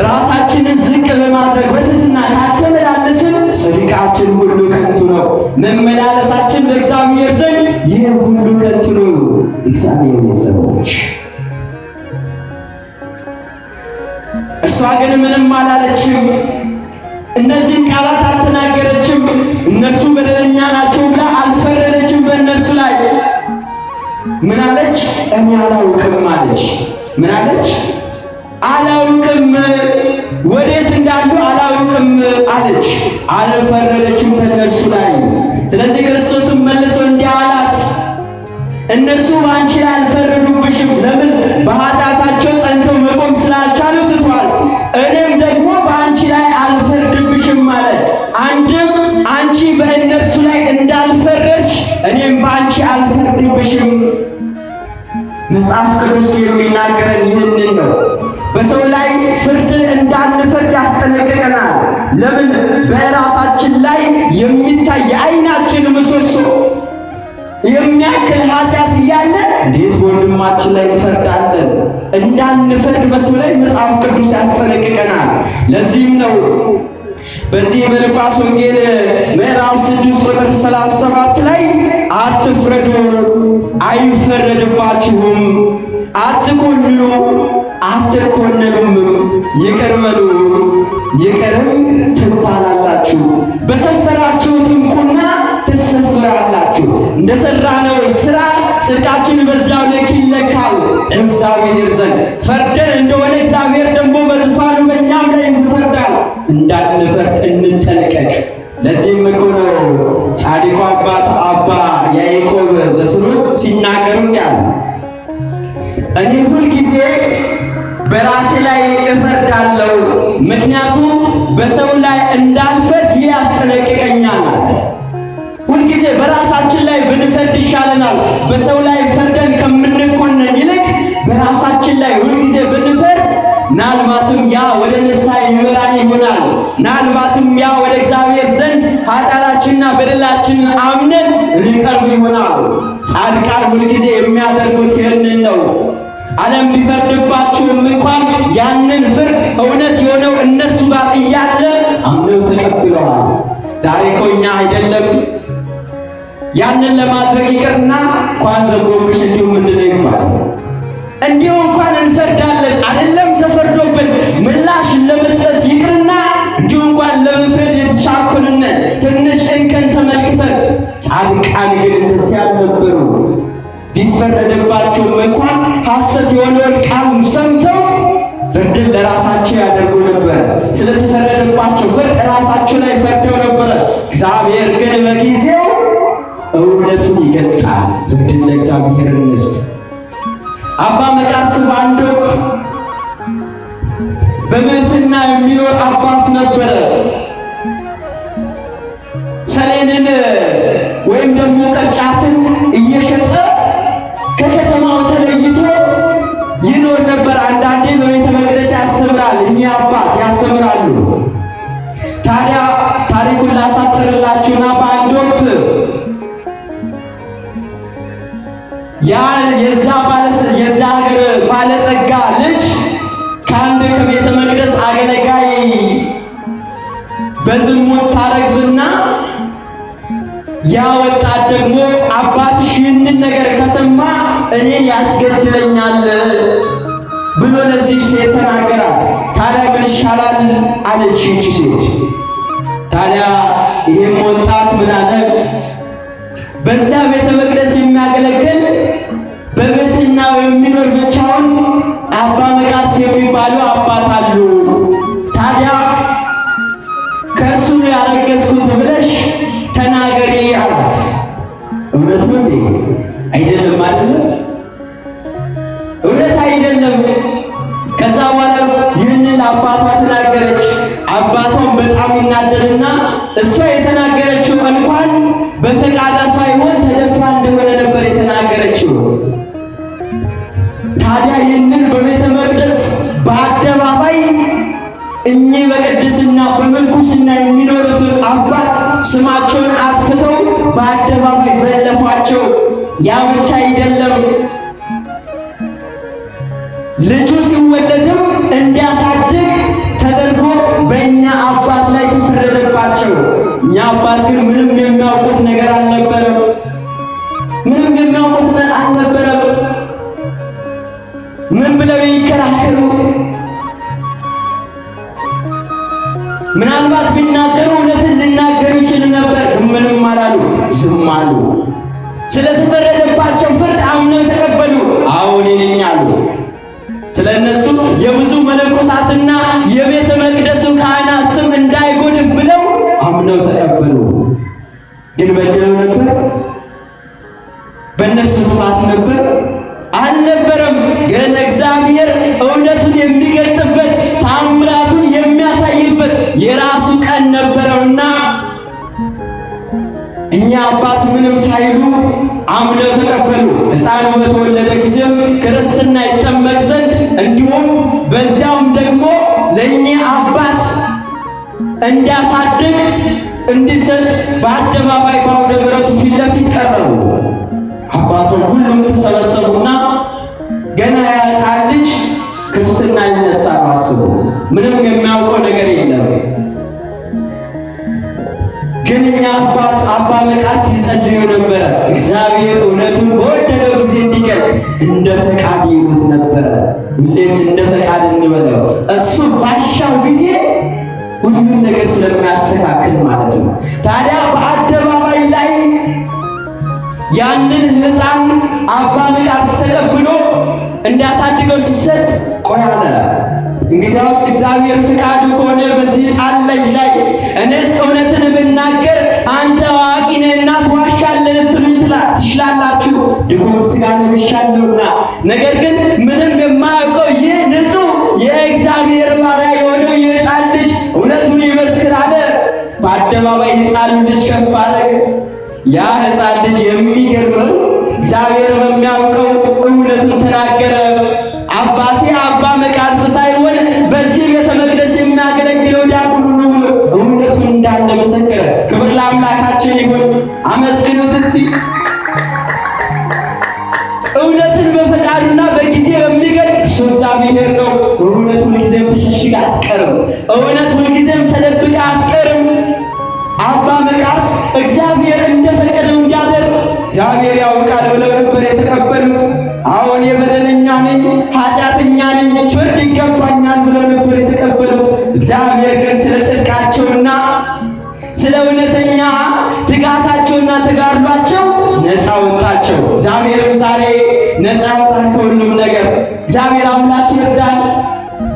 ራሳችንን ዝቅ በማድረግ በትህትና ካልተመላለስን ጽድቃችን ሁሉ ከንቱ ነው። መመላለሳችን በእግዚአብሔር ዘንድ ይህ ሁሉ ከንቱ ነው። እግዚአብሔር ቤተሰቦች፣ እርሷ ግን ምንም አላለችም። እነዚህን ቃላት አልተናገረችም። እነርሱ በደለኛ ናቸው ብላ አልፈረደችም በእነርሱ ላይ። ምን አለች? እኔ አላውቅም አለች። ምን አለች? አላውቅም፣ ወዴት እንዳሉ አላውቅም አለች። አልፈረደችም በእነርሱ ላይ። ስለዚህ ክርስቶስም መልሶ እንዲህ አላት፣ እነርሱ በአንቺ ላይ አልፈረዱብሽም። ለምን? በኃጢአታቸው ጸንተው መቆም ስላልቻሉ ትቷል። እኔም ደግሞ በአንቺ ላይ አልፈርድብሽም አለ። አንድም አንቺ በእነርሱ ላይ እንዳልፈረድሽ እኔም በአንቺ አልፈርድብሽም። መጽሐፍ ቅዱስ የሚናገረን ይህንን ነው። በሰው ላይ ፍርድ እንዳንፈርድ ያስጠነቅቀናል። ለምን? በራሳችን ላይ የሚታይ የዓይናችን ምሰሶ የሚያክል ኃጢአት እያለ እንዴት ወንድማችን ላይ እንፈርዳለን? እንዳንፈርድ በሰው ላይ መጽሐፍ ቅዱስ ያስጠነቅቀናል። ለዚህም ነው በዚህ በሉቃስ ወንጌል ምዕራፍ 6 ቁጥር 37 ላይ አትፍረዱ አይፈረድባችሁም፣ አትኮንኑ አትኮነኑም፣ ይቅር በሉ ይቅርም ትባላላችሁ፣ በሰፈራችሁትም ቁና ትሰፈራላችሁ። እንደሰራነው ስራ ጽድቃችን በዚያው ልክ ይለካል እግዚአብሔር ዘንድ። ፈርደን እንደሆነ እግዚአብሔር ደግሞ በዙፋኑ በእኛም ላይ ይፈርዳል። እንዳንፈርድ እንጠንቀቅ። ለዚህም እኮ ነው ጻድቁ አባት አባ ያዕቆብ ዘስሩግ ሲናገሩ እንዲህ አሉ፣ እኔ ሁልጊዜ በራሴ ላይ እፈርዳለሁ፣ ምክንያቱም በሰው ላይ እንዳልፈርድ ይህ ያስጠነቅቀኛል። ሁልጊዜ በራሳችን ላይ ብንፈርድ ይሻለናል። በሰው ላይ ፈርደን ከምንኮነን ይልቅ በራሳችን ላይ ሁልጊዜ ብንፈርድ ምናልባትም ያ ወደ ንስሐ ይመራን ይሆናል። ምናልባትም ያ ወደ እግዚአብሔር ዘንድ ኃጢአታችንና በደላችንን አምነን እንቀርብ ይሆናል። ጻድቃን ሁልጊዜ የሚያደርጉት ይህንን ነው። ዓለም ቢፈርድባችሁም እንኳን ያንን ፍርድ እውነት የሆነው እነሱ ጋር እያለ አምነው ተቀብለዋል። ዛሬ እኮ እኛ አይደለም ያንን ለማድረግ ይቅርና እንኳን ዘንቦብሽ እንዲሁ ምንድነው ይባላል። እንዲሁ እንኳን እንፈርዳለን። አይደለም ተፈርዶብን ምላሽ ለመስጠት ይቅርና እንዲሁ እንኳን ለመፍረድ የተቻኮልን ትንሽ እንከን ተመልክተን። ጻድቃን ግን እንደዚህ አልነበሩ። ቢፈረድባቸውም እንኳን ሐሰት የሆነውን ቃል ሰምተው ፍርድን ለራሳቸው ያደርጉ ነበር። ስለተፈረደባቸው ፍርድ ራሳቸው ላይ ፈርደው ነበረ። እግዚአብሔር ግን በጊዜው እውነቱን ይገልጣል። ፍርድን ለእግዚአብሔር እንስጥ። አባ መቃርስ በአንድ ወቅት በምንፍና የሚኖር አባት ነበረ። ሰሌንን ወይም ደግሞ ቅርጫትን እየሸጠ ከከተማው ተለይቶ ይኖር ነበር። አንዳንዴ በቤተ መቅደስ ያስተምራል። እኚህ አባት ያስተምራሉ። ታዲያ ታሪኩን ላሳጥርላችሁና በአንድ ወቅት ያ የዛ ሀገር ባለጸጋ ልጅ ከአንድ ከቤተ መቅደስ አገልጋይ በዝሙት ታረግዝና ያ ወጣት ደግሞ አባትሽ ይህንን ነገር ከሰማ እኔን ያስገድለኛል ብሎ ለዚህ ሴት ተናገራት። ታዲያ ምን ይሻላል አለች ይህች ሴት። ታዲያ ይህም ወጣት ምን አለ? በዚያ ቤተ መቅደስ የሚያገለግል በቤትና የሚኖር ብቻውን አባ መቃርስ የሚባሉ አባት አሉ። ታዲያ ከእርሱ ነው ያረገዝኩት ብለሽ ተናገሪ አላት። እውነት ነው እንዴ? አይደለም አይደል? እውነት አይደለም። ከዛ በኋላ ይህንን አባቷ ተናገረች። አባቷን በጣም ይናደድና እሷ የተናገረችው እንኳን በፈቃዷ ሳይሆን ተደፍራ እንደሆነ ነበር የተናገረችው። ታዲያ ይህንን በቤተ መቅደስ በአደባባይ እኚህ በቅድስና በምንኩስና የሚኖሩትን አባት ስማቸውን አጥፍተው በአደባባይ ዘለፏቸው። ያ ብቻ አይደለም፣ ልጁ ሲወለድም እንዲያሳድግ ተደርጎ በእኛ አባት ላይ አባት ግን ምንም የሚያውቁት ነገር አልነበረም። ምንም የሚያውቁት ነገር አልነበረም። ምን ብለው ይከራከሩ? ምናልባት ቢናገሩ እውነትን ሊናገሩ ይችሉ ነበር። ግን ምንም አላሉ፣ ዝም አሉ። ስለተፈረደባቸው ፍርድ አምነው ተቀበሉ። አዎ እኔ ነኝ አሉ። ስለነሱ የብዙ መነኮሳትና የቤተ መቅደሱ ካህናት ስም እንዳይጎድፍ ብለው አምነው ተቀበሉ። ግን በድለው ነበር? በእነሱ ጥፋት ነበር? አልነበረም። ግን እግዚአብሔር እውነቱን የሚገልጽበት ታምራቱን የሚያሳይበት የራሱ ቀን ነበረውና እኛ አባት ምንም ሳይሉ አምነው ተቀበሉ። ሕፃኑ በተወለደ ጊዜም ክርስትና ይጠመቅ ዘንድ እንዲሁም በዚያውም ደግሞ ለእኚህ አባት እንዲያሳድግ እንዲሰጥ በአደባባይ በአውደ ምሕረቱ ፊት ለፊት ቀረቡ። አባቶች ሁሉም ተሰበሰቡና ገና ያ ሕፃን ልጅ ክርስትና ይነሳ ነው። አስቡት፣ ምንም የሚያውቀው ነገር የለም። ግን እኛ አባት አባ መቃርስ ሲጸልዩ ነበረ። እግዚአብሔር እውነቱን በወደደው ጊዜ እንዲገልጥ እንደ ፈቃድ ይሉት ነበረ። ሁሌም እንደ ፈቃድ እንበለው። እሱ ባሻው ጊዜ ሁሉም ነገር ስለሚያስተካክል ማለት ነው። ታዲያ በአደባባይ ላይ ያንን ሕፃን አባ መቃርስ ተቀብሎ እንዲያሳድገው ሲሰጥ ቆይ አለ። እንግዲያውስ እግዚአብሔር ፍቃዱ ከሆነ በዚህ ሕፃን ልጅ ላይ እኔስ እውነትን ብናገር አንተ አዋቂ ነህና ትዋሻለህ ልትሉኝ ትችላላችሁ፣ ድኩም ሥጋ ለብሻለሁና። ነገር ግን ምንም የማያውቀው ይህ ንጹሕ የእግዚአብሔር ባሪያ የሆነው ይህ ሕፃን ልጅ እውነቱን ይመስክር አለ። በአደባባይ ሕፃኑን ልጅ ከፍ አደረገ። ያ ሕፃን ልጅ የሚገርመው እግዚአብሔር በሚያውቀው እውነቱን ተናገረ። አባቴ አባ መቃርስ ሳይሆን በዚህ ቤተ መቅደስ የሚያገለግለው ዲያቆን ሁሉ እውነቱን እንዳለ መሰከረ። ክብር ለአምላካችን ይሁን። አመስግኑት እስቲ። እውነትን በፈቃዱና በጊዜ በሚገልጥ እርሱ እግዚአብሔር ነው። እውነት ሁልጊዜም ተሸሽጋ አትቀርም። እውነት ሁልጊዜም ተደብቃ አትቀርም። አባ መቃርስ እግዚአብሔር እንደፈቀደው እንዲያደርግ እግዚአብሔር ያውቃል ብለው ነበር የተቀበሉት። አሁን የበደለኛ ነኝ፣ ኃጢአተኛ ነኝ፣ ፍርድ ይገባኛል ብለው ነበር የተቀበሉት። እግዚአብሔር ግን ስለ ጽድቃቸውና ስለ እውነተኛ ትጋታቸውና ተጋድሏቸው ነፃ ወጣቸው። እግዚአብሔርም ዛሬ ነፃ ያወጣን ከሁሉም ነገር። እግዚአብሔር አምላክ ይርዳን።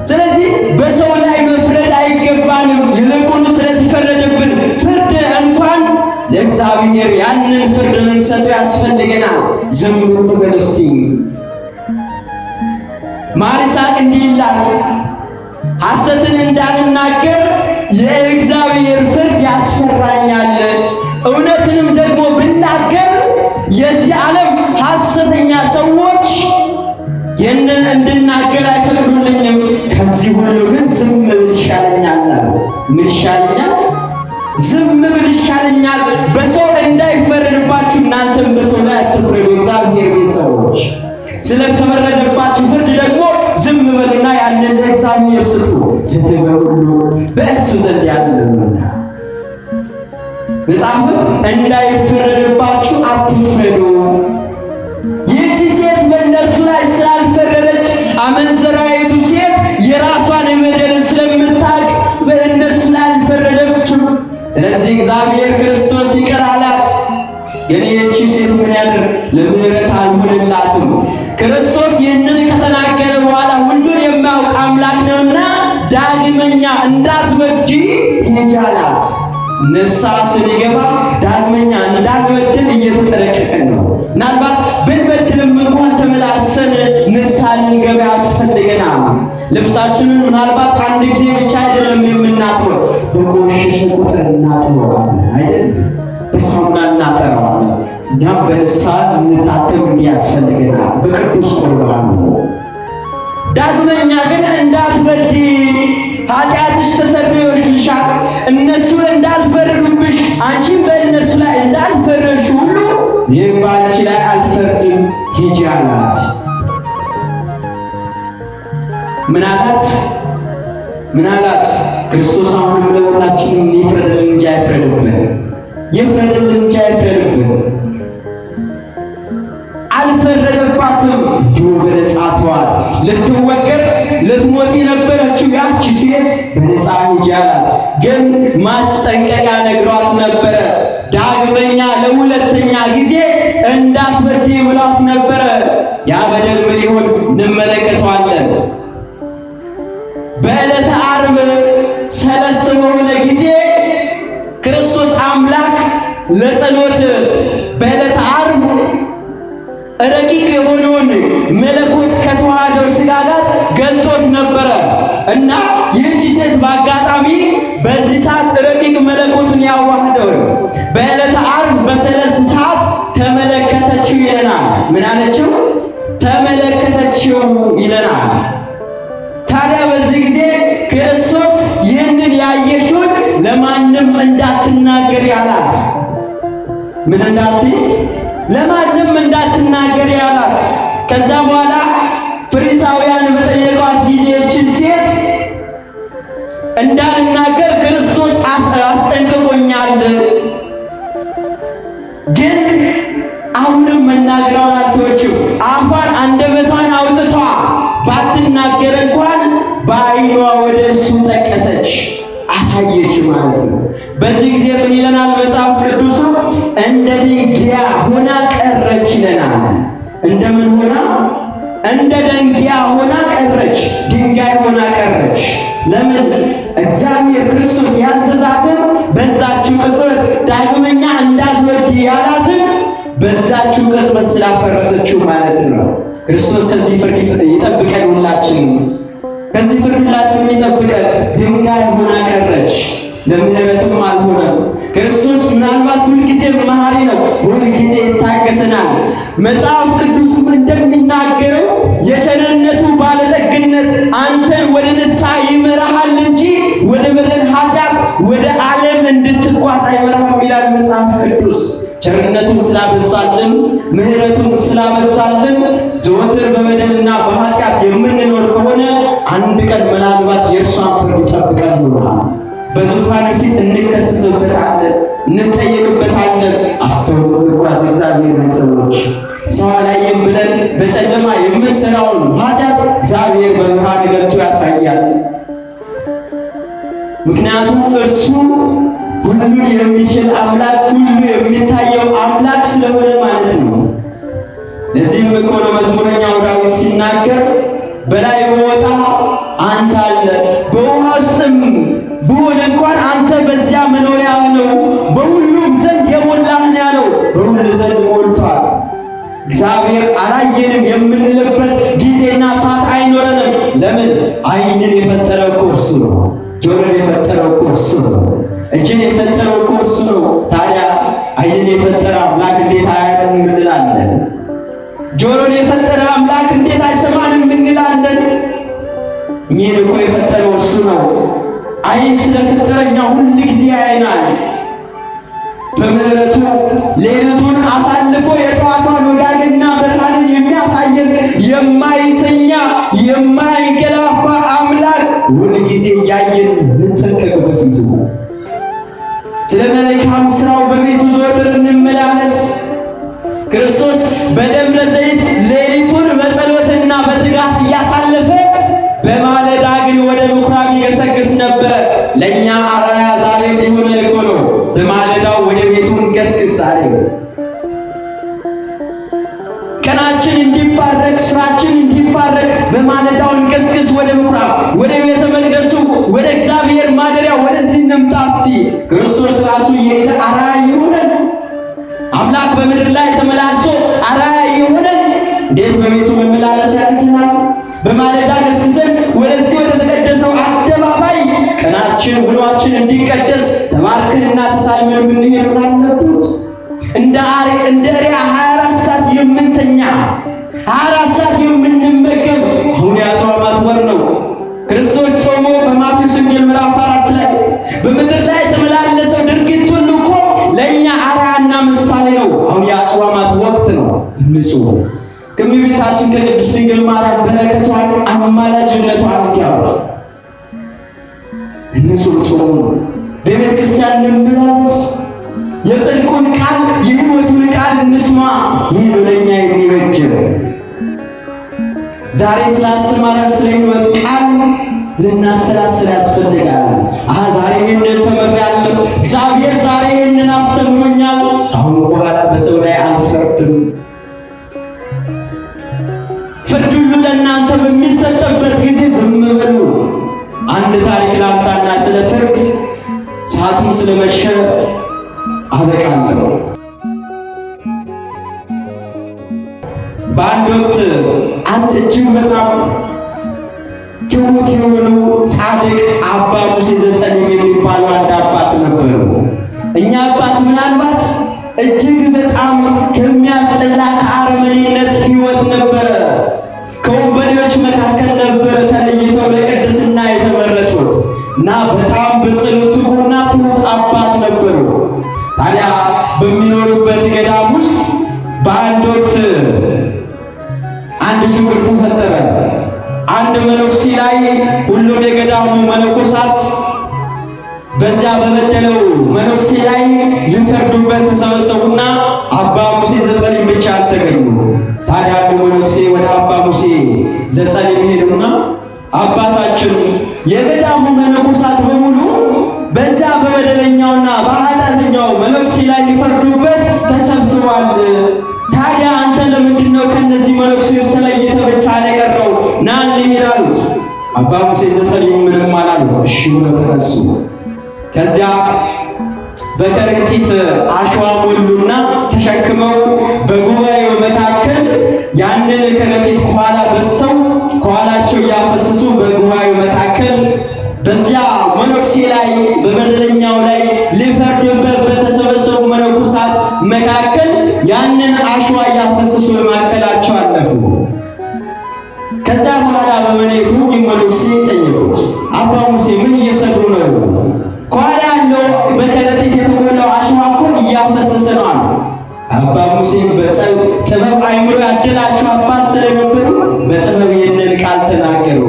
ስለዚህ በሰው ላይ መፍረድ አይገባንም። ይልቁን ስለተፈረደብን ፍርድ እንኳን ለእግዚአብሔር ያንን ፍርድ ልንሰጠው ያስፈልገናል። ዝም ብለን እስቲ ማር ይስሐቅ እንዲህ ይላል፣ ሐሰትን እንዳልናገር የእግዚአብሔር ፍርድ ያስፈራኛል፣ እውነትንም ደግሞ ብናገር የዚህ ዓለም ሐሰተኛ ሰዎች ይህንን እንድናገር አይፈቅዱልኝም። ከዚህ ሁሉ ግን ዝም ብል ይሻለኛል አሉ። ምን ይሻለኛል? ዝም ብል ይሻለኛል። በሰው እንዳይፈረድባችሁ እናንተም በሰው ላይ አትፍረዱ። እግዚአብሔር ቤተሰቦች ስለተፈረደባችሁ ፍርድ ደግሞ ዝም በሉና ያንን ለእግዚአብሔር ስጡ። ፍትሕ በሁሉ በእርሱ ዘንድ ያለውና መጽሐፍ እንዳይፈረድባችሁ አትፍረዱ። ይህቺ ሴት በእነርሱ ላይ ስላልፈረደች አመንዝራይቱ ሴት የራሷን በደል ስለምታውቅ በእነርሱ ላይ አልፈረደችም። ስለዚህ እግዚአብሔር ክርስቶስ ይቅር አላት። ግን ይህቺ ሴት ምን ያድርግ? ለምህረት አልሆነላትም። ክርስቶስ ይህንን ከተናገረ በኋላ ሁሉን የማያውቅ አምላክ ነውና ዳግመኛ እንዳትበድይ ሂጂ አላት። ንስሐ ስንገባ ዳግመኛ እንዳንበድል እየተጠነቀቅን ነው። ምናልባት ብንበድልም እንኳን ተመላልሰን ንስሐ ልንገባ ያስፈልገናል። ልብሳችንን ምናልባት አንድ ጊዜ ብቻ አይደለም የምናጥበው፣ በቆሸሸ ቁጥር እናጥበዋለን አይደል? በሳሙና እናጠራዋለን። እኛም በንስሐ እንታተም እንዲያስፈልገናል በቅዱስ ቁርባን ነው። ዳግመኛ ግን እንዳትበድይ ኃጢአትሽ ተሰርዮልሻል። እነሱ እንዳልፈረዱብሽ አንቺም በእነርሱ ላይ እንዳልፈረድሽ ሁሉ እኔም በአንቺ ላይ አልፈርድም፣ ሂጂ አላት። ምን አላት? ምን አላት? ክርስቶስ አሁንም ለሁላችንም ይፍረድልን እንጂ አይፍረድብን። ይፍረድልን እንጂ አይፍረድብን። አልፈረደባትም። እንዲሁ በነጻ ተዋት። ልትወገር ልትሞት የነበረችው ያቺ ሴት በነጻ ሂጂ አላት። ግን ማስጠንቀቂያ ነግሯት ነበረ። ዳግመኛ ለሁለተኛ ጊዜ እንዳትበድይ ብሏት ነበረ። ያ በደል ምን ይሆን እንመለከተዋለን። በዕለተ ዓርብ ሰለስት በሆነ ጊዜ ክርስቶስ አምላክ ለጸሎት በዕለተ ዓርብ ረቂቅ የሆነውን መለኮት ከተዋህደው ሥጋ ጋር ገልጦት ነበረ እና ይህች ሴት በአጋጣሚ በዚህ ሰዓት ረቂቅ መለኮቱን ያዋህደው በዕለተ ዓርብ በሰለስት ሰዓት ተመለከተችው ይለናል። ምን አለችው? ተመለከተችው ይለናል። ታዲያ በዚህ ጊዜ ክርስቶስ ይህንን ያየችውን ለማንም እንዳትናገር ያላት፣ ምን እንዳትይ? ለማንም እንዳትናገር ያላት። ከዛ በኋላ ፈሪሳውያን በጠየቋት ጊዜ ይህችን ሴት እንዳልናገር ክርስቶስ አስጠንቅቆኛል፣ ግን አሁንም መናገሯን አልተወችም። አፏን አንደበቷን አውጥቷ ባትናገር እንኳን በዓይኗ ወደ እሱ ጠቀሰች፣ አሳየች ማለት ነው። በዚህ ጊዜ ምን ይለናል መጽሐፍ ቅዱሱ? እንደ ድንጊያ ሆና ቀረች ይለናል። እንደምን ሆና? እንደ ደንጊያ ሆና ቀረች፣ ድንጋይ ሆና ቀረች። ለምን? እግዚአብሔር ክርስቶስ ያዘዛትን በዛችው ቅጽበት ዳግመኛ እንዳትወድ ያላትን በዛችው ቅጽበት ስላፈረሰችው ማለት ነው። ክርስቶስ ከዚህ ፍርድ ይጠብቀን፣ ሁላችንም ከዚህ ፍርድ ሁላችንም ይጠብቀን። ድንጋይ ሆና ቀረች፣ ለምህረትም አልሆነም። ክርስቶስ ምናልባት ሁልጊዜ መሐሪ ነው፣ ሁልጊዜ ይታገሰናል። መጽሐፍ ቅዱስም እንደሚናገረው የቸርነቱ ባለጠግነት አንተን ወደ ንስሐ ይመራሃል እንጂ ወደ በደል ኃጢአት፣ ወደ ዓለም እንድትጓዝ አይመራህም ይላል መጽሐፍ ቅዱስ። ቸርነቱን ስላበዛልን፣ ምህረቱን ስላበዛልን ዘወትር በበደልና በኃጢአት የምንኖር ከሆነ አንድ ቀን ምናልባት የእርሷን ፍርድ ይጠብቀን ይሆናል። በዙፋኑ ፊት እንከሰስበታለን፣ እንጠየቅበታለን። አስተውሉ እንጓዝ እግዚአብሔር ቤተሰቦች። ሰው አላየም ብለን በጨለማ የምንሰራውን ኃጢአት እግዚአብሔር በብርሃን ገልጦ ያሳያል። ምክንያቱም እርሱ ሁሉን የሚችል አምላክ፣ ሁሉ የሚታየው አምላክ ስለሆነ ማለት ነው። ለዚህም እኮ ነው መዝሙረኛው ዳዊት ሲናገር በላይ ብወጣ አንተ አለ፣ በውሃ ውስጥም ብሆን እንኳን አንተ በዚያ መኖሪያ ነው፣ በሁሉም ዘንድ የሞላህ ነው ያለው። በሁሉ ዘንድ ሞልቷል። እግዚአብሔር አላየንም የምንልበት ጊዜና ሰዓት አይኖረንም። ለምን? ዓይንን የፈጠረው እኮ እርሱ ነው። ጆሮን የፈጠረው እኮ እርሱ ነው። እጅን የፈጠረው እኮ እርሱ ነው። ታዲያ ዓይንን የፈጠረ አምላክ እንዴት አያየንም እንላለን? ጆሮን የፈጠረ አምላክ እንዴት አይሰማንም እንላለን? እኚህን እኮ የፈጠረው እርሱ ነው። ዓይን ስለፈጠረ እኛ ሁል ጊዜ ያየናል። በምህረቱ ሌሊቱን አሳልፎ የጠዋቷን ወጋግና ብርሃንን የሚያሳየን የማይተኛ የማይንቀላፋ አምላክ ሁል ጊዜ እያየን እንጠንቀቅ በፊቱ። ስለ መልካም ስራው በቤቱ ዘወትር እንመላለስ። ክርስቶስ በደብረ ዘይት ሌሊቱን በጸሎትና በትጋት እያሳለፈ በማለዳ ግን ወደ ምኩራብ ይገሰግስ ነበረ። ለኛ አርአያ ዛሬ ሊሆነ እኮ ነው። በማለዳው ወደ ቤቱ እንገስግስ። ዛሬ ቀናችን እንዲባረክ፣ ስራችን እንዲባረክ በማለዳው እንገስግስ ወደ ምኩራብ፣ ወደ ቤተ መቅደሱ፣ ወደ እግዚአብሔር ማደሪያ፣ ወደዚህ እንምጣ። እስቲ ክርስቶስ ራሱ እየሄደ አርአያ ይሆነን። አምላክ በምድር ላይ ተመላልሶ አርአያ ይሆነን። እንዴት በቤቱ መመላለስ ያቅተናል? በማለዳ ገስግሰን ወደዚህ ወደ ተቀደሰው አደባባይ ቀናችን ውሏችን እንዲቀደስ ተባርከንና ተሳልመን ብንሄድ ምን አለበት? እንደ አሬ እንደ እሪያ 24 ሰዓት የምንተኛ፣ 24 ሰዓት የምንመገብ፣ አሁን የአጽዋማት ወር ነው። ክርስቶስ ጾሞ በማቴዎስ ወንጌል ምዕራፍ 4 ላይ በምድር ላይ የተመላለሰው ድርጊት ሁሉ እኮ ለእኛ አርአያና ምሳሌ ነው። አሁን የአጽዋማት ወቅት ነው። ንጹህ ከእመቤታችን ከቅድስት ድንግል ማርያም በረከቷን አማላጅነቷን እንዲያው ንጹህ ጾም ነው። በቤተ ክርስቲያን እንመላለስ። የጽድቁን ቃል የሕይወቱን ቃል እንስማ። ይህ ነው ለእኛ የሚበጀው። ዛሬ ስላስተማረን ስለ ሕይወት ቃል ልናሰላስል ያስፈልጋል። አሃ ዛሬ ይህንን ተምሬያለሁ፣ እግዚአብሔር ዛሬ ይህንን አስተምሮኛል። አሁን በኋላ በሰው ላይ አልፈርድም። ፍርድ ሁሉ ለእናንተ በሚሰጥበት ጊዜ ዝም በሉ። አንድ ታሪክ ላንሳና ስለ ፍርድ ሰዓቱም ስለመሸ አበቃለሁ። በአንድ ወቅት አንድ እጅግ በጣም ትሁት የሆኑ ጻድቅ አባ ሙሴ ዘጸሊም የሚባሉ አንድ አባት ነበሩ። እኛ አባት ምናልባት እጅግ በጣም ከሚያስጠላ ከአረመኔነት ሕይወት ነበረ፣ ከወንበዴዎች መካከል ነበረ ተለይተው ለቅድስና የተመረጡት እና በጣም በጸሎት ትጉና ትሁት አባት ነበሩ። ታዲያ በሚኖሩበት ገዳም ውስጥ በአንድ ወቅት አንድ ችግር ተፈጠረ። አንድ መነኩሴ ላይ ሁሉም የገዳሙ መነኮሳት በዚያ በበደለው መነኩሴ ላይ ሊፈርዱበት ተሰበሰቡና አባ ሙሴ ዘጸሊም ብቻ አልተገኙ። ታዲያ አንዱ መነኩሴ ወደ አባ ሙሴ ዘጸሊም ሄዱና አባታችን የገዳሙ መነኮሳት በሙሉ በዚያ በበደለኛውና በኃጢአተኛው መነኩሴ ላይ ሊፈርዱበት ተሰብስቧል። ታዲያ አንተ ለምንድን ነው ከእነዚህ መነኩሴዎች ተለይተህ ብቻህን የቀረው? ና እንሂድ አሉት። አባ ሙሴ ዘጸሊም ምንም አላሉ። እሺ ብለው ተነሱ። ከዚያ በከረጢት አሸዋ ሞሉና ተሸክመው በጉባኤው መካከል ያንን ከረጢት ከኋላ በስተው ከኋላቸው እያፈሰሱ በጉባኤው መካከል በዚያ መነኩሴ ላይ በበደለኛው ላይ ሊፈርዱበት በተሰበሰቡ መነኮሳት መካከል ያንን አሸዋ እያፈሰሱ በመካከላቸው አለፉ። ከዛ በኋላ በመኔቱ መነኩሴ ጠየቁት፣ አባ ሙሴ ምን እየሰሩ ነው? ከኋላ ያለው በከረጢት የተሞላው አሸዋ እኮ እያፈሰሰ ነው አሉ። አባ ሙሴ በጥበብ አይምሮ ያደላቸው አባት ስለነበሩ በጥበብ ይህንን ቃል ተናገሩ።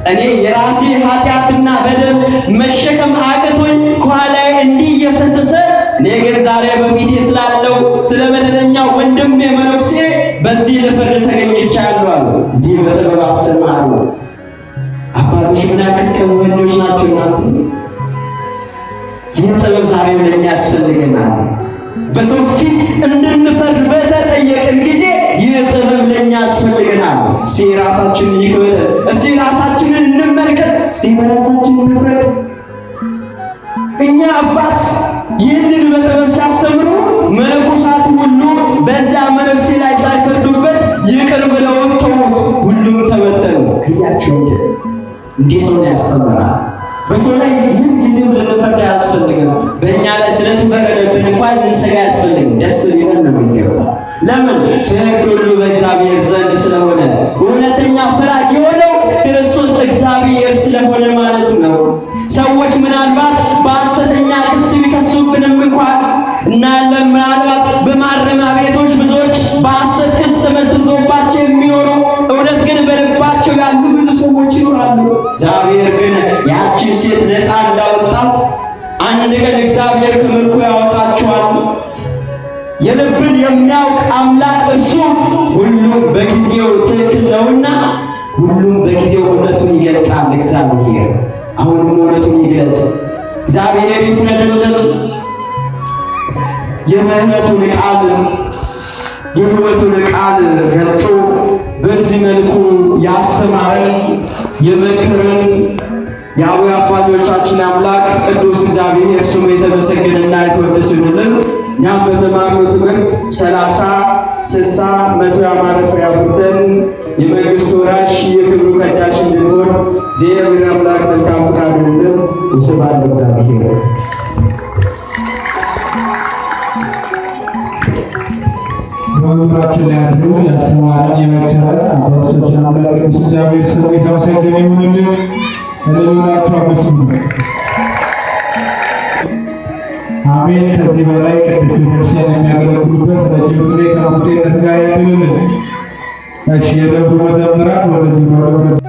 እኔ የራሴ ኃጢአትና በደል መሸከም አቅቶኝ ከኋላዬ እንዲህ እየፈሰሰ፣ እኔ ግን ዛሬ በፊቴ ስላለው ስለ በደለኛው ወንድሜ መነኩሴ በዚህ ልፈርድ ተገኝቻለሁ አሉ። እንዲህ በጥበብ አስተማሩ። አባቶች ምን ያክል ጥበበኞች ናቸው እናንተ! ይህ ጥበብ ዛሬ ለእኛ ያስፈልገናል። በሰው ፊት እንድንፈርድ በተጠየቅን ጊዜ ይህ ጥበብ ለእኛ ያስፈልገናል። እስቲ ራሳችንን ይክበለን፣ እስቲ ራሳችንን እንመልከት፣ እስቲ በራሳችን እንፍረድ። እኛ አባት ይህንን በጥበብ ሲያስተምሩ መነኮሳት ሁሉ በዚያ መነኩሴ ላይ ሳይፈርዱበት ይቅር ብለው ተዉት። ሁሉም ተበተኑ። አያችሁ፣ እንዲህ ሰው ነው ያስተምራል። በሰው ላይ ምን ጊዜም ልንፈርድ አያስፈልግም። በእኛ ላይ ስለተፈረደብን እንኳን ልንሰጋ አያስፈልግም። ደስ ሊለን ነው የሚገባ። ለምን? ፍርድ ሁሉ በእግዚአብሔር ዘንድ ስለሆነ እውነተኛ ፈራጅ የሆነው ክርስቶስ እግዚአብሔር ስለሆነ ማለት ነው። ሰዎች ምናልባት በሐሰተኛ ክስ ቢከሱብንም እንኳን እናያለን። ምናልባት በማረሚያ ቤቶች ብዙዎች በሐሰት ክስ ተመስርቶባቸው የሚኖሩ እውነት ግን በልባቸው ያሉ ብዙ ሰዎች ይኖራሉ። እግዚአብሔር ግን ያቺን ሴት ነፃ እንዳወጣት አንድ ቀን እግዚአብሔር ከምርኮ ያወጣችኋል። የልብን የሚያውቅ አምላክ እሱ ሁሉም በጊዜው ትክክል ነውና ሁሉም በጊዜው እውነቱን ይገልጣል። እግዚአብሔር አሁንም እውነቱን ይግለጥ። እግዚአብሔር ይፍረድልን። የምህረቱን ቃል የሕይወቱን ቃል ገልጦ በዚህ መልኩ ያስተማረን የመከረን የአቡነ አባቶቻችን አምላክ ቅዱስ እግዚአብሔር ስሙ የተመሰገነና የተወደሰ ይሁንልን። እኛም በተማርነው ትምህርት 30፣ 60፣ 100 ያማረ ፍሬ አፍርተን የመንግስቱ ወራሽ የክብሩ ቀዳሽ እንድንሆን እግዚአብሔር አምላክ መልካም ፈቃዱ ይሁንልን። ወስብሐት ለእግዚአብሔር። በመምህራችን ላይ አድሮ ያስተማረን የመከረን አባቶቻችን አምላክ ቅዱስ እግዚአብሔር ስሙ የተመሰገነ ይሁንልን። እልል ብላችሁ አመስግኑ። አሜን። ከዚህ በላይ ቅድስት ቤተክርስቲያን የሚያገለግሉበት ረጅም ዕድሜ ከጤንነት ጋር ያድልልን። እሺ፣ የደብሩ መዘምራን ወደዚህ ወደ